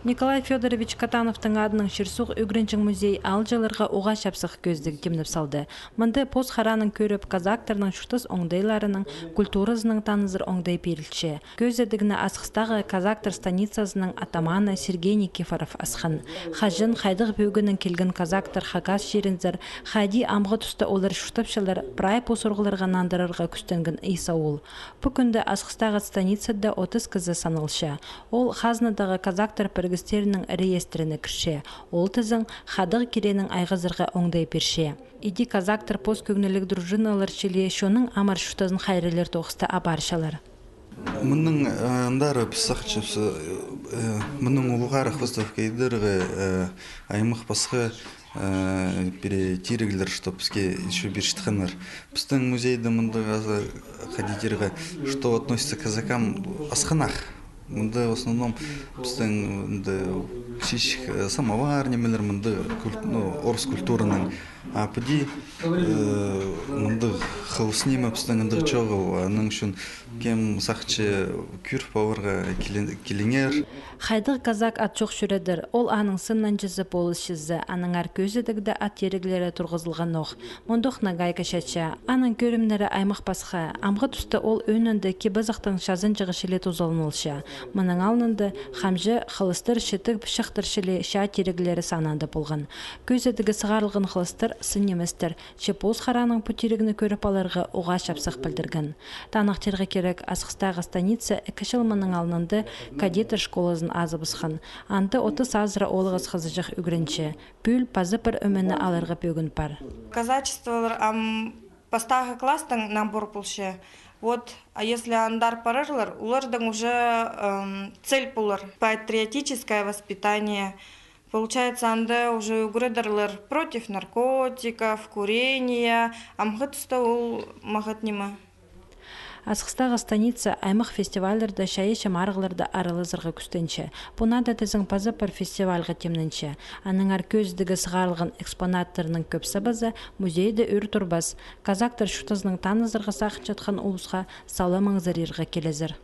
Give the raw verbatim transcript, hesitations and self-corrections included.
Николай Фёдорович Катановтың адынаң чир-суғ ӱгренҷең музей аалҷыларға уғаа чапсых кӧзідіг тимнеп салды. Мында пос хараанаң кӧріп, казактарның чуртас оңдайларының, культуразынаң танызар оңдай пирілче. Кӧзідігні Асхыстағы казактар станицазының атаманы Сергей Никифоров асхан. Хаҷан, хайдағ пӧгіннең килген казактар хакас чирінзер, хайди амғы туста олар чуртапчалар, прай пос сурығларға нандырарға кӱстенген Ис аул. Пу кӱнде Асхыстағы станицада отыс кізі саналча. Ол хазнадағы казактар пірігістерінің реестріне кірче. Ол тізең хадығ киренің айғазарға оңдай пирче. Иди казактар пос кӧңніліг дружиналар чіли чонның амыр чуртазын хайраллир тоғыста апарчалар. Мының, э, андар піс сағынчабыс, э, мының улуғ арах выставка идерге, э, аймах пасха, э, пірее тиріглер, что піске ещё пирчетхеннер. Пістің музейде мындағ, э, хайди тирге, что относится к казакам, асхынах. Мында в основном пістің мында чиҷек, э, самовар нимелер, мында культ-, ну, орыс культураның. А піди, э, мындағ хылыс ниме пістің андағ чоғыл, аның ӱчӱн кем сағынча кӧріп аларға киле-, киліңер. Хайдағ казак ат чох чӱредер, ол аның сын нанҷызы, полысчызы, аннаңар кӧзідігде ат тиріглері турғызылғанох. Мындох нагайка чатча, аның кӧрімнері аймах пасха. Амғы туста ол ӧӧнінде кип-азахтың чазынҷығы чіли тузаланалча. Мының алнында хамҷы, хылыстар, чітіг, пычахтар чіли чаа тиріглері санында полған. Кӧзідігге сығарылған хылыстар сын ниместер, че пос хараанаң пу тирігні кӧріп аларға уғаа чапсых пілдірген. Таныхтирға кирек, Асхыстағы станица ікі чыл мының алнында кадеттер школазын азыбысхан. Анда отыс азыра оолағас хызыҷах ӱгренче. Пӱӱл паза пір ӧмені аларға пӧгін пар. Казачестволар ам пастағы класстаң набор полча. Вот, а если андар парарлар, оларның уже, эм, цель полар. Патриотическое воспитание. Получается, анда уже ӱгредерлер против наркотиков, курения, амғы туста ол маңат ниме. Асхыстағы станица аймах фестивальларда, чайаачы марығларда аралазарға кӱстенче. Пу наада тізең паза пір фестивальға тимненче. Аннаңар кӧзідігге сығарылған экспонаттарның кӧбізі паза музейде ӱр турбас. Казактар чуртазынаң танызарға сағынчатхан улусха сала маңзырирға килезер.